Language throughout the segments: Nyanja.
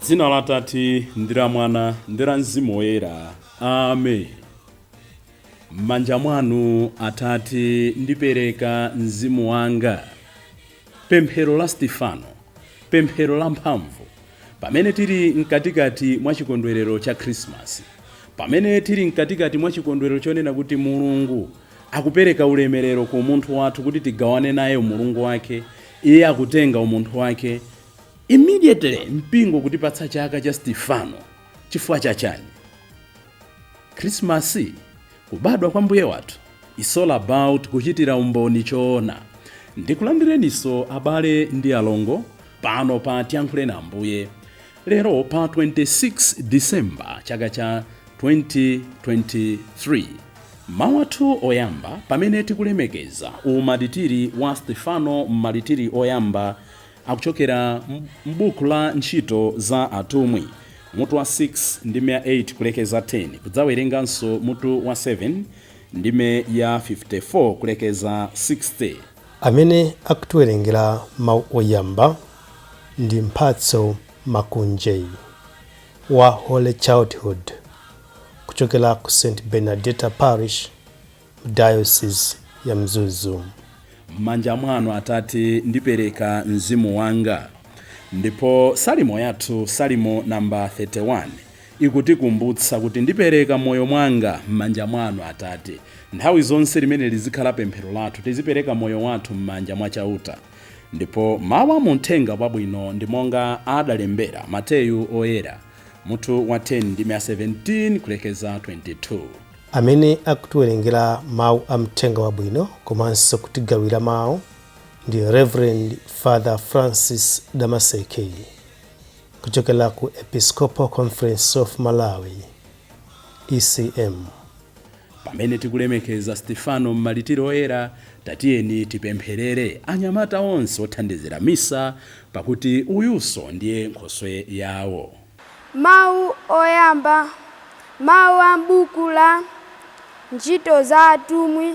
Dzina la Atate ndi la Mwana ndi la Mzimu Woyera. Amen. M'manja mwanu Atate ndipereka mzimu wanga. Pemphero la Stefano, pemphero la mphamvu. Pamene tili mkatikati mwa chikondwerero cha Khrisimasi, pamene tili mkatikati mwa chikondwerero chonena kuti Mulungu akupereka ulemerero ku umunthu wathu kuti tigawane naye umulungu wake, iye akutenga umunthu wake, immediately mpingo kutipatsa chaka cha Stefano. Chifukwa chachani? Khrisimasi, kubadwa kwa Mbuye wathu, is all about kuchitira umboni choona. Ndikulandireninso abale ndi alongo pano pa Tiyankhule na Ambuye lero pa 26 December chaka cha 2023. Mawu athu oyamba pamene tikulemekeza umalitiri wa Stefano, mmalitiri oyamba, akuchokera m'buku la Ntchito za Atumwi, mutu wa 6 ndime ya 8 kulekeza 10, kudzawerenganso mutu wa 7 ndime ya 54 kulekeza 60. Amene akutiwerengera mawu oyamba ndi Mphatso Makunje wa Holy Childhood kuchokera ku St Bernadetta Parish, Diocese ya Mzuzu. M'manja mwanu Atate ndipereka mzimu wanga. Ndipo salimo yathu, salimo namba 31, ikutikumbutsa kuti ndipereka moyo mwanga m'manja mwanu Atate. Nthawi zonse limene lizikhala pemphero lathu, tizipereka moyo wathu m'manja mwa Chauta. Ndipo mawu a muthenga wabwino ndi monga adalembera Mateyu Oyera, mutu wa 10 ndime ya 17 kulekeza 22. Amene akutiwerengera mawu a mthenga wabwino komanso kutigawira mawu ndi Reverend Father Francis Damaseke kuchokera ku Episcopal Conference of Malawi, ECM. Pamene tikulemekeza Stefano mmalitiri oyera, tatiyeni tipempherere anyamata onse othandizira misa, pakuti uyuso ndiye nkhoswe yawo. Mawu oyamba, mawu a m'buku la Ntchito za Atumwi.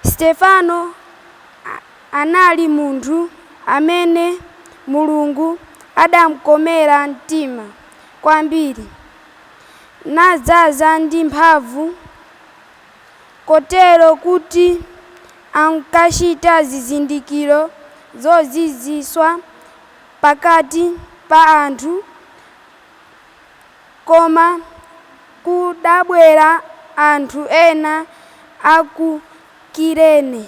Stefano anali munthu amene Mulungu adamukomera mtima kwambiri, nadzaza ndi mphamvu, kotero kuti ankachita zizindikiro zozizwitsa pakati pa anthu. Koma kudabwera anthu ena aku Kirene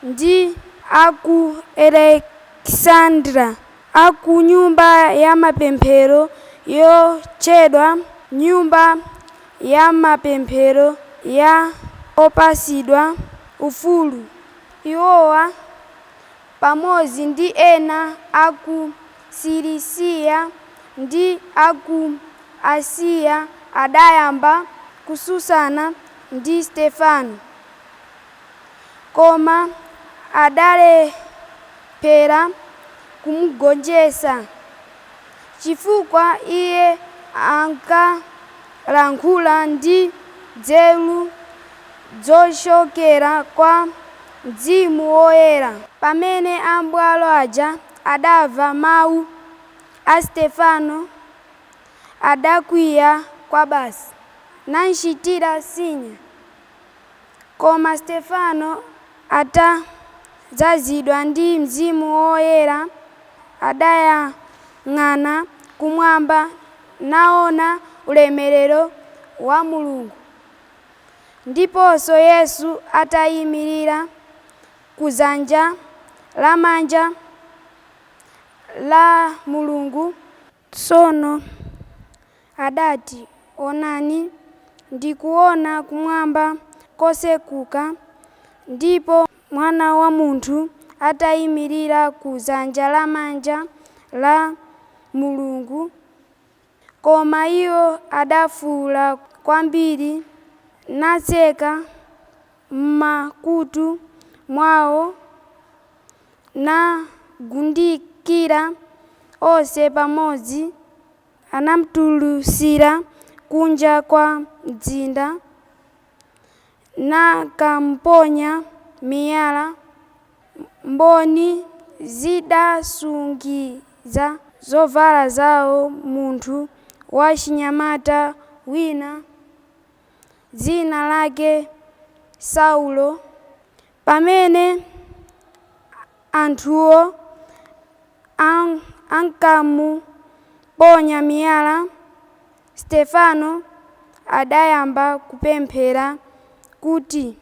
ndi aku Alexandria, aku nyumba ya mapemphero yotchedwa Nyumba ya Mapemphero ya Opasidwa Ufulu. Iwowa pamodzi ndi ena aku Silisiya ndi aku Asiya adayamba kutsutsana ndi Stefano, koma adalephera kumugonjetsa, chifukwa iye ankalankhula ndi nzeru zochokera kwa Mzimu Woyera. Pamene abwalo aja adamva mawu a Stefano, adakwiya kwabasi namchitira sinya. Koma Stefano, atadzazidwa ndi Mzimu Woyera, adayang'ana kumwamba naona ulemerero wa Mulungu, ndiponso Yesu atayimirira kudzanja lamanja la Mulungu. Tsono adati, "Onani, ndikuona kumwamba kosekuka, ndipo Mwana wa Munthu atayimirira ku dzanja lamanja la Mulungu." Koma iwo adafuwula kwambiri, natseka m'makutu mwawo, nagundikira onse pamodzi, anamutulutsira kunja kwa mzinda nakamponya miyala. Mboni zidasungiza Zovala zawo munthu wachinyamata wina dzina lake Saulo. Pamene anthuwo ankamuponya miyala, Stefano adayamba kupemphera kuti,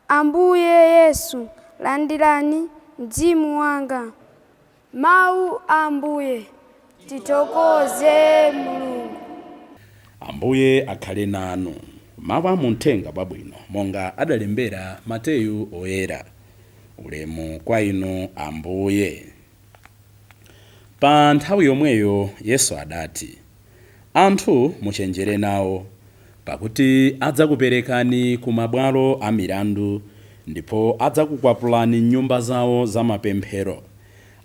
"Ambuye Yesu, landirani mzimu wanga." Mawu a Ambuye. Tithokoze Mulungu. Ambuye akhale nanu. Mawu a muthenga wabwino monga adalembera Mateyu Oyera. Ulemu kwa inu, Ambuye. Pa nthawi yomweyo Yesu adati, "Anthu muchenjere nawo, pakuti adzakuperekani ku mabwalo a milandu ndipo adzakukwapulani m'nyumba zawo za mapemphero.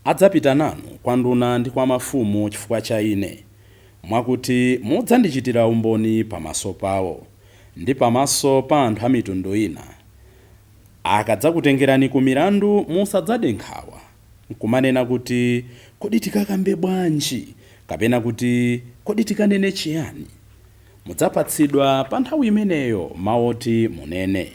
Adzapita nanu kwa nduna ndi kwa mafumu chifukwa cha ine, mwakuti mudzandichitira umboni pamaso pawo ndi pamaso pa anthu a mitundu ina. Akadzakutengerani ku milandu, musadzade nkhawa nkumanena kuti, 'Kodi tikakambe bwanji?' kapena kuti, 'Kodi tikanene chiyani?' Mudzapatsidwa pa nthawi imeneyo mawu oti munene.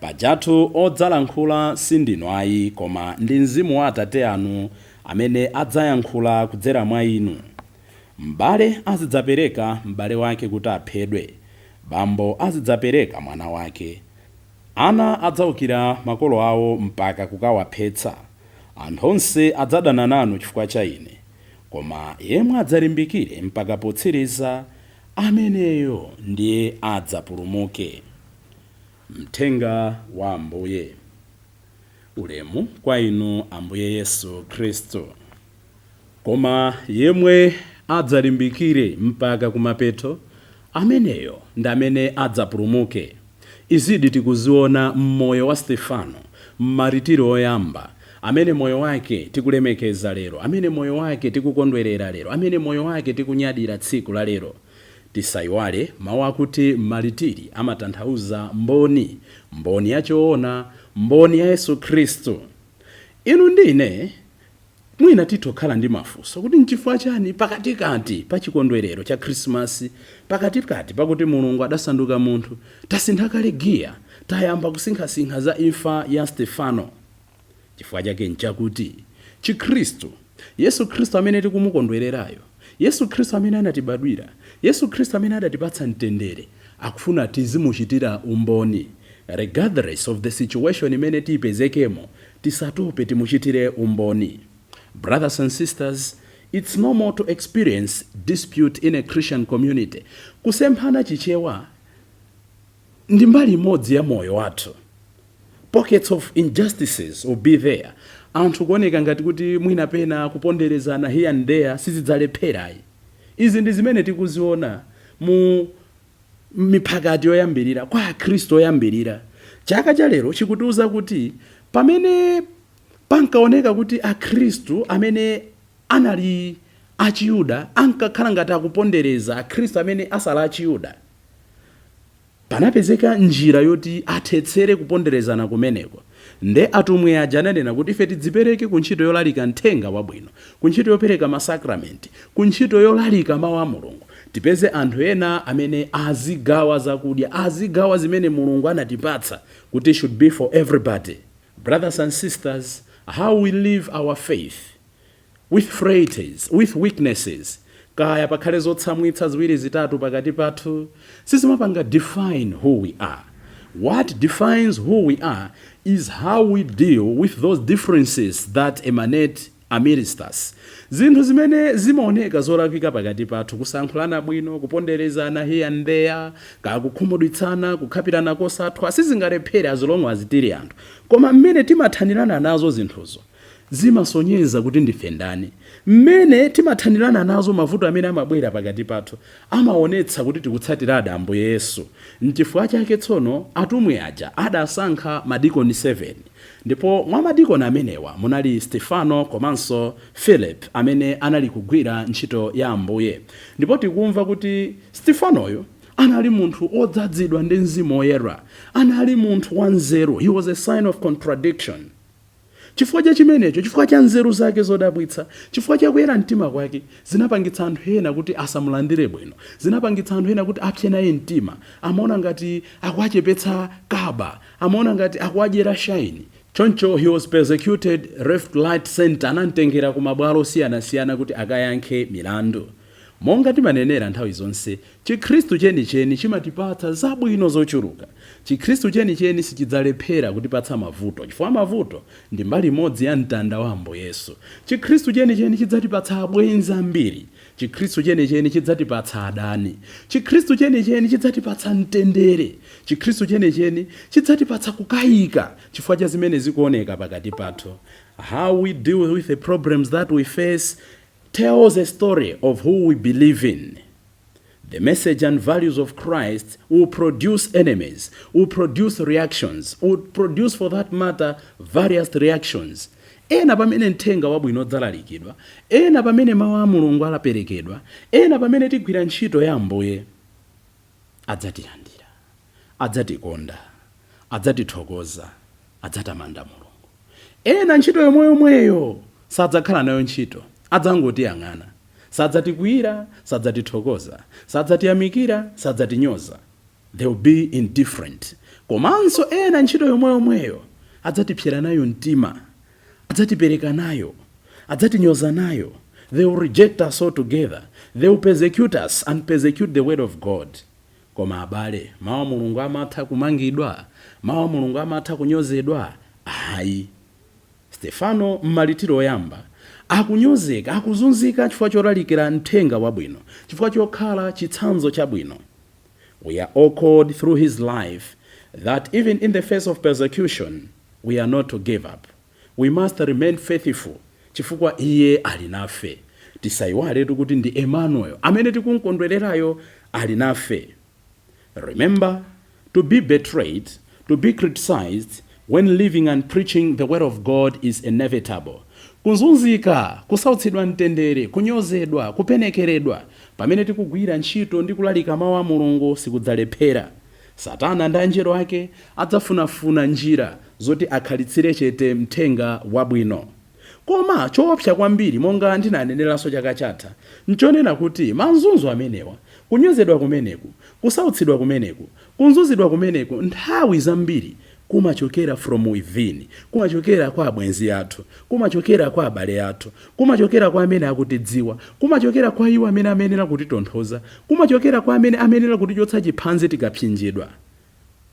Pajatu odzalankhula sindinu ayi, koma ndi mzimu wa Atate anu amene adzayankhula kudzera mwa inu. M'bale azidzapereka m'bale wake kuti aphedwe, bambo azidzapereka mwana wake. Ana adzaukira makolo awo mpaka kukawaphetsa. Anthu onse adzadana nanu chifukwa cha ine, koma yemwe adzalimbikire mpaka potsiriza, ameneyo ndiye adzapulumuke." Mthenga wa Ambuye. Ulemu kwa inu, Ambuye Yesu Khristu. Koma yemwe adzalimbikire mpaka kumapeto, ameneyo ndi amene adzapulumuke. Izidi tikuziona mmoyo wa Stefano, mmaritiri oyamba, amene moyo wake tikulemekeza lero, amene moyo wake tikukondwerera lero, amene moyo wake tikunyadira tsiku la lero. Tisayiwale mawu akuti mmaritiri amatanthauza mboni, mboni yachoona, mboni ya Yesu Khristu. Inu ndi ine mwina titokhala ndi mafunso kuti nchifukwa chani pakatikati pa chikondwerero cha Khrisimasi, pakatikati pakuti Mulungu adasanduka munthu, tasintha kale giya, tayamba kusinkhasinkha za imfa ya Stefano? Chifukwa chake nchakuti Chikhristu, Yesu Khristu amene tikumukondwererayo, Yesu Khristu amene anatibadwira, Yesu Khristu amene adatipatsa mtendere, akufuna tizimuchitira umboni regardless of the situation imene tiyipezekemo. Tisatope, timuchitire umboni. Brothers and sisters, it's normal to experience dispute in a Christian community. Kusemphana Chichewa ndi mbali imodzi ya moyo wathu. Pockets of injustices will be there. Anthu kuoneka ngati kuti mwina pena kuponderezana here and there sizidzalepherayi. Izi ndi zimene tikuziona mu miphakati yoyambirira, kwa Akhristu oyambirira. Chaka cha lero chikutiuza kuti pamene pankaoneka kuti Akhristu amene anali Achiyuda ankakhala ngati akupondereza Akhristu amene asala Achiyuda, panapezeka njira yoti athetsere kuponderezana kumeneko. Nde atumwi aja ananena kuti ife tidzipereke ku ntchito yolalika mthenga wabwino, ku ntchito yopereka masakramenti, ku ntchito yolalika mawu a Mulungu. Tipeze anthu ena amene azigawa zakudya, azigawa zimene Mulungu anatipatsa kuti should be for everybody. Brothers and sisters, how we live our faith with frailties, with weaknesses, kaya pakhale zotsamwitsa ziwiri zitatu pakati pathu, sizimapanga define who we are. What defines who we are is how we deal with those differences that emanate amidst us. Zinthu zimene zimaoneka zolakwika pakati pathu, kusankhulana bwino, kuponderezana here and there, kaya kukhumudwitsana, kukhapirana kosathwa, sizingalephere as long as tili anthu. Koma mmene timathanirana nazo zinthuzo zimasonyeza kuti ndife ndani. Mmene timathanirana nazo mavuto amene amabwera pakati pathu amaonetsa kuti tikutsatiradi Ambuye Yesu. Nchifukwa chake tsono atumwi aja adasankha madikoni 7, ndipo mwa madikoni amenewa munali Stefano komanso Philip amene anali kugwira ntchito ya Ambuye. Ndipo tikumva kuti Stefanoyo anali munthu odzazidwa ndi Mzimu Woyera, anali munthu wanzeru. He was a sign of contradiction. Chifukwa cha chimenecho, chifukwa cha nzeru zake zodabwitsa, chifukwa cha kuyera mtima kwake, zinapangitsa anthu ena kuti asamulandire bwino, zinapangitsa anthu ena kuti apse naye mtima. Amaona ngati akuachepetsa kaba, amaona ngati akuadyera shaini. Choncho he was persecuted left, right, center. Anamtengera ku mabwalo osiyanasiyana kuti akayankhe milandu. Monga timanenera nthawi zonse, Chikhristu chenicheni chimatipatsa zabwino zochuluka. Chikhristu chenicheni sichidzalephera kutipatsa mavuto, chifukwa mavuto ndi mbali imodzi ya mtanda wa Ambuye Yesu. Chikhristu chenicheni chidzatipatsa abwenzi ambiri. Chikhristu chenicheni chidzatipatsa adani. Chikhristu chenicheni chidzatipatsa mtendere. Chikhristu chenicheni chidzatipatsa kukayika chifukwa cha zimene zikuoneka pakati pathu. How we deal with the problems that we face tells a story of who we believe in. The message and values of Christ will produce enemies, will produce reactions, will produce, for that matter, various reactions. Ena pamene mthenga wabwino udzalalikidwa, ena pamene mawu a Mulungu alaperekedwa, ena pamene tigwira ntchito ya Ambuye, adzatilandira, adzatikonda, adzatithokoza, adzatamanda Mulungu. Ena ntchito yomweyomweyo sadzakhala nayo ntchito, adzangotiyang'ana, sadzatikwiyira, sadzatithokoza, sadzatiyamikira, sadzatinyoza. They will be indifferent. Komanso ena ntchito yomweyomweyo adzatipsera nayo mtima, adzatipereka nayo, adzatinyoza nayo. They will reject us altogether. They will persecute us and persecute the word of God. Koma abale, mawu a Mulungu amatha kumangidwa? Mawu a Mulungu amatha kunyozedwa? Ayi. Stefano mmalitiro oyamba akunyozeka, akuzunzika chifukwa cholalikira mthenga wabwino, chifukwa chokhala chitsanzo chabwino. We are all called through his life that even in the face of persecution we are not to give up. We must remain faithful, chifukwa iye ali nafe. Tisayiwaletu kuti ndi Emmanuel amene tikumkondwererayo, ali nafe. Remember, to be betrayed, to be criticized when living and preaching the word of God is inevitable. Kuzunzika, kusautsidwa mtendere, kunyozedwa, kupenekeredwa pamene tikugwira ntchito ndi kulalika mawu a Mulungu sikudzalephera. Satana ndi anjelo ake adzafunafuna njira zoti akhalitsire chete mthenga wabwino. Koma choopsa kwambiri, monga ndinaneneranso chaka chatha, nchonena kuti mazunzo amenewa, kunyozedwa kumeneku, kusautsidwa kumeneku, kuzunzidwa kumeneku, nthawi zambiri kumachokera from within, kumachokera kwa abwenzi athu, kumachokera kwa abale athu, kumachokera kwa amene akutidziwa, kumachokera kwa iwo amene amenera kutitonthoza, kumachokera kwa amene amenera kutichotsa chiphanzi tikapsinjidwa.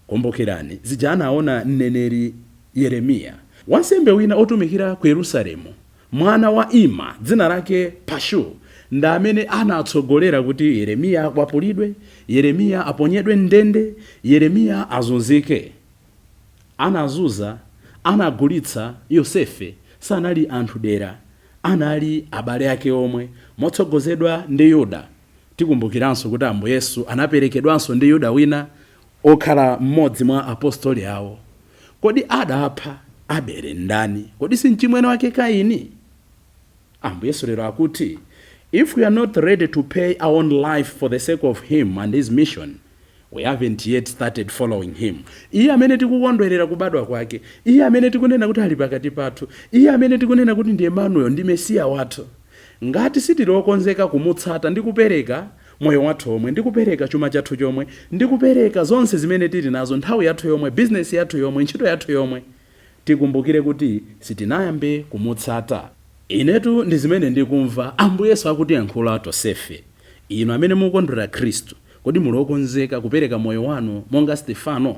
Kumbukirani zija anaona mneneri Yeremiya. Wansembe wina otumikira ku Yerusalemu, mwana wa Ima, dzina lake Pashu, ndi amene anatsogolera kuti Yeremiya akwapulidwe, Yeremiya aponyedwe ndende, Yeremiya azunzike. Anazunza, anagulitsa Yosefe sanali anthu dera, anali abale ake omwe, motsogozedwa ndi Yuda. Tikumbukiranso kuti Ambuye Yesu anaperekedwanso ndi Yuda wina okhala mmodzi mwa apostoli awo. Kodi adapha Abele ndani? Kodi si mchimwene wake Kaini? Ambuye Yesu lero akuti if we are not ready to pay our own life for the sake of him and his mission, we haven't yet started following him. Iye amene tikukondwerera kubadwa kwake, iye amene tikunena kuti ali pakati pathu, iye amene tikunena kuti ndi Emmanuel, ndi Mesiya wathu, ngati sitili okonzeka kumutsata ndi kupereka moyo wathu omwe, ndi kupereka chuma chathu chomwe, ndi kupereka zonse zimene tili nazo, nthawi yathu yomwe, bizinesi yathu yomwe, ntchito yathu yomwe, tikumbukire kuti sitinayambe kumutsata. Inetu ndi zimene ndikumva Ambuye Yesu akutiyankhula tonsefe. Inu amene mukondwerera Khristu, kodi muli okonzeka kupereka moyo wanu monga Stefano?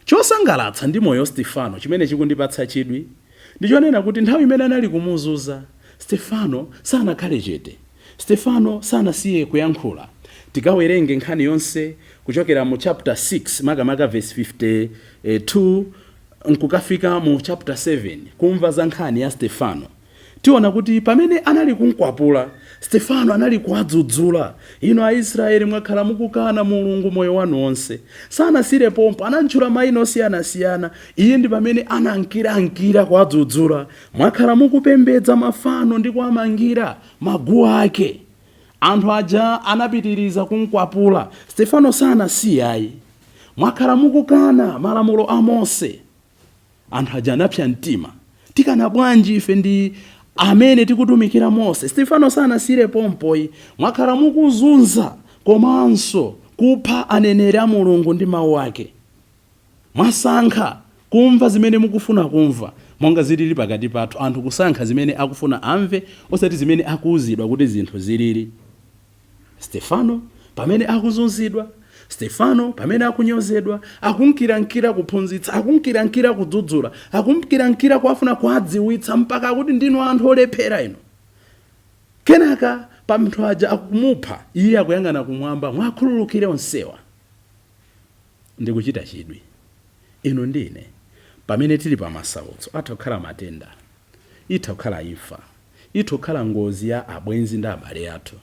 Chosangalatsa ndi moyo Stefano, chimene chikundipatsa chidwi, ndichonena kuti nthawi imene anali kumuzunza Stefano sanakhale chete. Stefano sanasiye kuyankhula. Tikawerenge nkhani yonse kuchokera mu chapter 6, makamaka verse 52 nkukafika mu chapter 7, kumva za nkhani ya Stefano. Tiona kuti pamene anali kumkwapula Stefano, anali kuwadzudzula: "Inu Aisraeli, mwakhala mukukana Mulungu moyo wanu wonse." Sanasire pompo, anantchula mayina osiyanasiyana. Iye ndi pamene anankirankira kuwadzudzula: "Mwakhala mukupembedza mafano ndi kuwamangira maguwa ake." Anthu aja anapitiriza kumkwapula, Stefano sanasiyayi. "Mwakhala mukukana malamulo a Mose." Anthu aja anapsa mtima. Tikana bwanji ife ndi amene tikutumikira Mose? Stefano sanasire pompoyi. Mwakhala mukuzunza komanso kupha aneneri a Mulungu ndi mawu ake. Mwasankha kumva zimene mukufuna kumva, monga zilili pakati pathu, anthu kusankha zimene akufuna amve, osati zimene akuwuzidwa kuti zinthu zilili. Stefano pamene akuzunzidwa, Stefano pamene akunyozedwa, akunkirankira kuphunzitsa, akunkirankira kudzudzula, akunkirankira kuwafuna kuwadziwitsa, mpaka akuti ndinu anthu olephera inu. Kenaka panthu aja akumupha, iye akuyang'ana kumwamba, mwakhululukire onsewa. Ndikuchita chidwi, inu ndine pamene tili pa masautso, atha kukhala matenda, itha kukhala imfa, itha kukhala ngozi ya abwenzi ndi abale athu,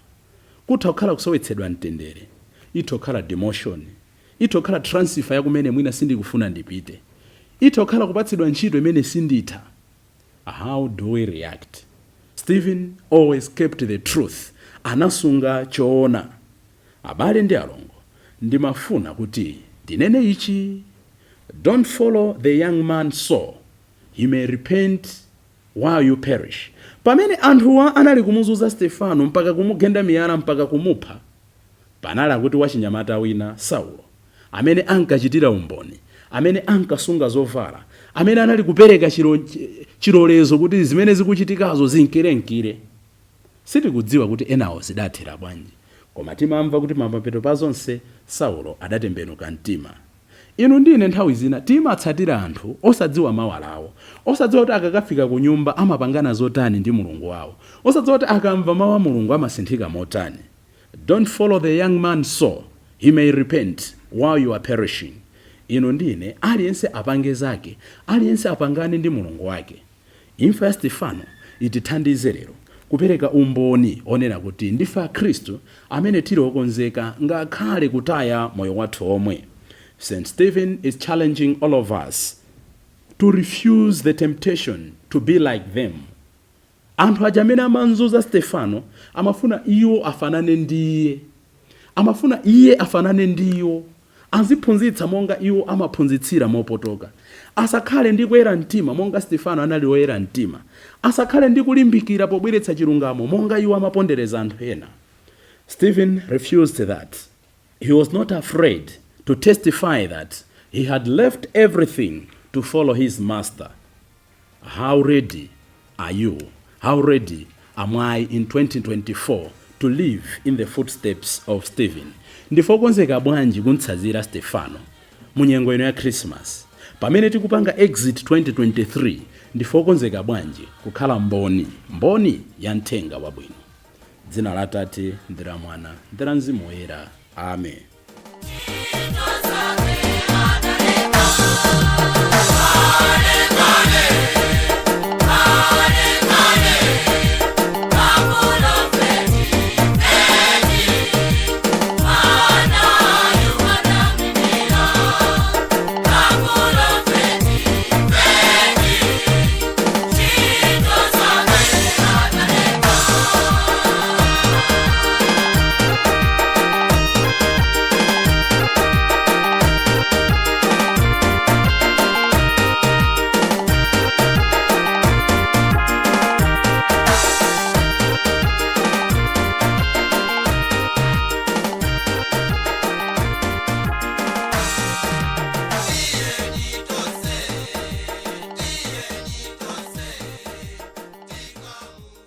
kutha kukhala kusowetsedwa mtendere, itha kukhala demotion, itha kukhala transfer yakumene mwina sindikufuna ndipite, itha kukhala kupatsidwa ntchito imene sinditha. How do we react? Stephen always kept the truth. Anasunga choona. Abale ndi alongo, ndimafuna kuti ndinene ichi: don't follow the young man Saul, he may repent while you perish. Pamene anthuwa anali kumuzunza Stefano mpaka kumugenda miyala mpaka kumupha, panali akuti wachinyamata wina, Saulo, amene ankachitira umboni, amene ankasunga zovala, amene anali kupereka chilolezo kuti zimene zikuchitikazo zinkirenkire. Sitikudziwa kuti enawo zidathera bwanji, koma timamva kuti pamapeto pa zonse Saulo adatembenuka mtima. Inu ndine nthawi zina timatsatira anthu osadziwa mawa lawo, osadziwa kuti akakafika ku nyumba amapangana zotani ndi Mulungu wawo, osadziwa kuti akamva mawu a Mulungu amasinthika motani. Don't follow the young man Saul, he may repent while you are perishing. Inu ndine, aliyense apange zake, aliyense apangane ndi Mulungu wake. Imfa ya Stefano itithandize lero kupereka umboni onena kuti ndife Akhristu amene tili okonzeka ngakhale kutaya moyo wathu omwe. St Stephen is challenging all of us to refuse the temptation to be like them. Anthu aja amene amanzuza Stefano amafuna iwo afanane ndi iye, amafuna iye afanane ndi iwo, aziphunzitsa monga iwo amaphunzitsira mopotoka, asakhale ndi kuyera mtima monga Stefano anali woyera mtima, asakhale ndi kulimbikira pobweretsa chilungamo monga iwo amapondereza anthu ena. Stephen refused that. He was not afraid to testify that he had left everything to follow his master. How ready are you? How ready am I in 2024 to live in the footsteps of Stephen? Ndifokonzeka bwanji kumtsanzira Stefano mu nyengo ino ya Christmas pamene tikupanga exit 2023? Ndifokonzeka bwanji kukhala mboni, mboni ya mthenga wabwino? Dzina la Tate ndi la Mwana ndi la Mzimu Woyera, amen.